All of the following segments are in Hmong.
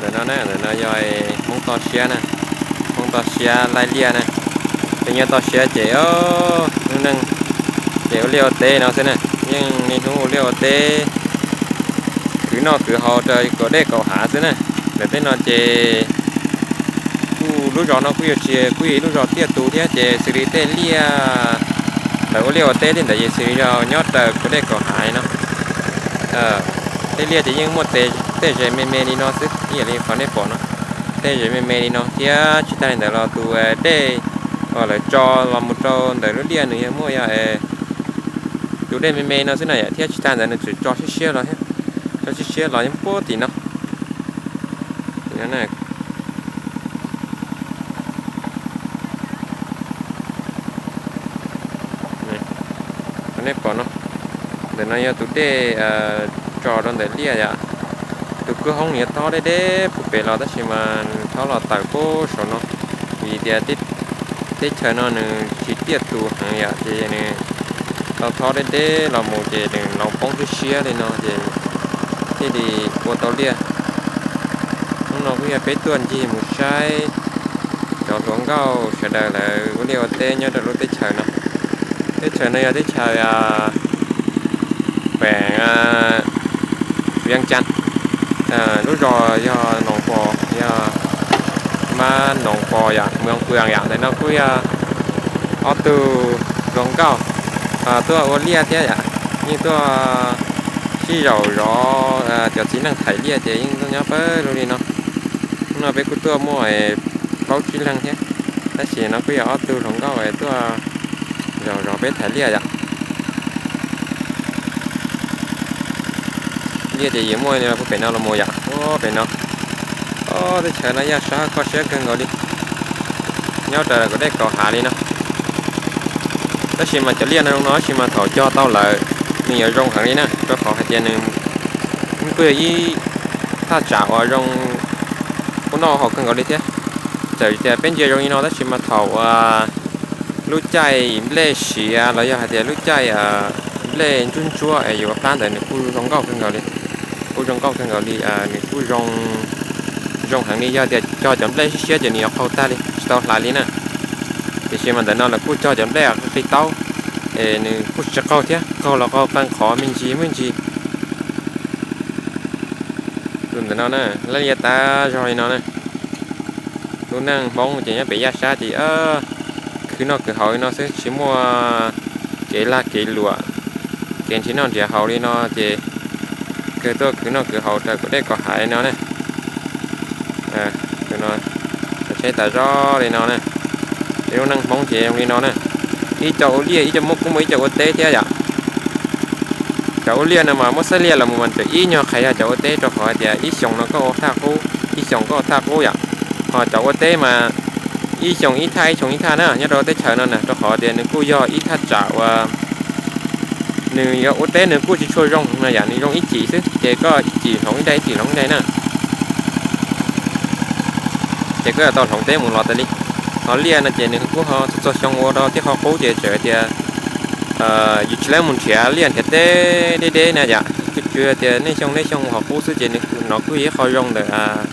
Ntawm no na, ntawm no yog Hmoob toj siab na, Hmoob toj siab laij liaj na. Tej nyob toj siab ces lub neej ces ua liaj ua teb no xwb na, yeej niaj hnub ua liaj ua teb, khwv noj khwv haus rau kaum dej kaum hav xwb na. Ntawm tej no ces kuj lub zos no kuj yog tsis, kuj yog ib lub zos tiaj tus thiab ces xws li tej liaj ntawm ua liaj ua teb tej ntawd ces xws li yog nyob raws kaum dej kaum hav li no. Tej liaj ces yeej muaj tej zes me me li no xwb, ib yam li qhov nej pom no, tej zes me me li no thiab tsis tag li ntawd los tus dej uas lawv tso los mus rau ntawm lub liaj nws yog muaj yog tus dej me me no xwb na yom, thiab tsis tag ntawd nws tseem tso siab siab los thiab, tso siab siab los yeej puag tim no. Nej pom no, ntawm no yog tus dej tso rau ntawm liaj yom. Tus kwj hoob nws yuav thob deb deb puag pem los tab sis mas nws thob los tawm puag saum no, vim tias teb chaws no nws tsis tiaj tus heev yom, ces nws tau thob deb deb los mus ces nws los poob siab siab li no ces thiaj li ua tau liaj. Hnub no kuj yog peb tuaj ncig mus saib cov hluas nkauj sawv daws lawv ua liaj ua teb nyob rau lub teb chaws no. Teb chaws no yog teb chaws Pem Vias Cas, lub zos yog Noos Pos, yog Mab Noos Pos yom, Moos Pws yom. Ntawm no kuj yog ob tug hluas nkauj tuaj ua liaj thiab yom, yeej tuaj sib zaum zov cov txiv neej thaiv liaj ces yeej tuaj nyob pawg lug li no. Hnub no peb kuj tuaj muaj plaub tsib leeg thiab, tab sis no kuj yog ob tug hluas nkauj tuaj zaum zov peb thaiv liaj yom. Liaj ces yuav muaj puag pem no los mus yom, puag pem no. Teb chaws no yaj sab kho siab kawg nkaus li, nyob raws kaum dej kaum hav li no. Tab sis mas cov liaj no zoo no tab sis mas thaum cog tau lawm nws yuav zoo heev li na, rau qhov hais tias nws kuj yog ib thaj tsam uas zoo kuj noj haus kawg nkaus li thiab. Txawm tias peb ntsia zoo li no tab sis mas thaum uas lub caij nplej siav los yog hais tias lub caij nplej ntsuab ntsuab es yuav plab ntawd nws kuj zoo nkauj kawg nkaus li, kuj zoo nkauj kawg nkaus li, nws kuj zoo heev li. Yog tias cog cov nplej siab siab ces nws yuav qaug tag li tsis tau hlais li na. Tiam sis mas ntawm no lawv kuj cog cov nplej qi taub es nws kuj tsis qaug thiab, qaug los qaug qee qhov me ntsis me ntsis. Tus ntawm no na, laj liaj tas zog li no na. Lub neej Hmoob ces nyob pem yaj sab ces khwv noj khwv haus li no xwb, tsis muaj kev lag kev luam, kev nrhiav noj nrhiav haus li no ces kawg tuaj khwv noj khwv haus raws kaum dej kaum hav li no na. Tus no, tsheb tas zog li no na. Ces lub neej Hmoob ces zoo li no na. Ib co ua liaj, ib co muaj kuj muaj ib co ua teb thiab yom. Cov ua liaj no mas muab xab liaj los mus mas tseem ib nyuag qhev yog cov ua teb, rau qhov hais tias ib xyoos no koj ua thaj qub, ib xyoos koj ua thaj qub yom. Ho cov ua teb mas ib xyoos ib thaj, ib xyoos ib thaj na. Nyob rau teb chaws no na, rau qhov tias nws kuj yog ib thaj tsam uas nws yuav ua teb nws kuj tsis tshua zoo no yom, nws zoo ib cim xwb ces koj ib cim hloov ib daim, ib cim hloov ib daim na. Ces koj yuav tau hloov teb mus los tas li. Ho liaj no ces nws kuj ho txhua txhua xyoo ua rau tib qho qub ces txawm tias yus tsis tau mus nrhiav liaj nrhiav teb deb deb na yom, tsuas yog tias nej xyoo nej xyoo ua qhov qub xwb ces nws no kuj yog ib qho zoo ntawm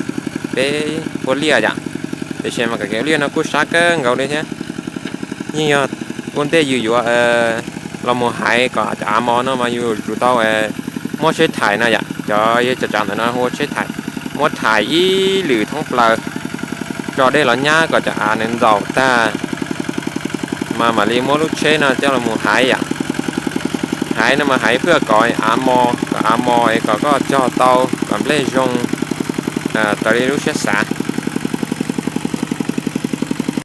peb ua liaj yom. Tiam sis mas kev ua liaj no kuj sab kawg nkaus li thiab. Yeej yog ua ntej yus yuav los mus haiv kom cov av mos no mas yus yuav tsum tau muab tsheb thaiv no yom, cov yog cov tsav ntawm no hu ua tsheb thaiv, muab thaiv ib lwm thoob plaws, tso dej los nyab kom cov av nws ntxaum tag, mas mam li muab lub tsheb no coj los mus haiv yom. Haiv no mas haiv pliag kom av mos, kom av mos es kom koj cog tau kom nplej zoo raws li lub siab xav.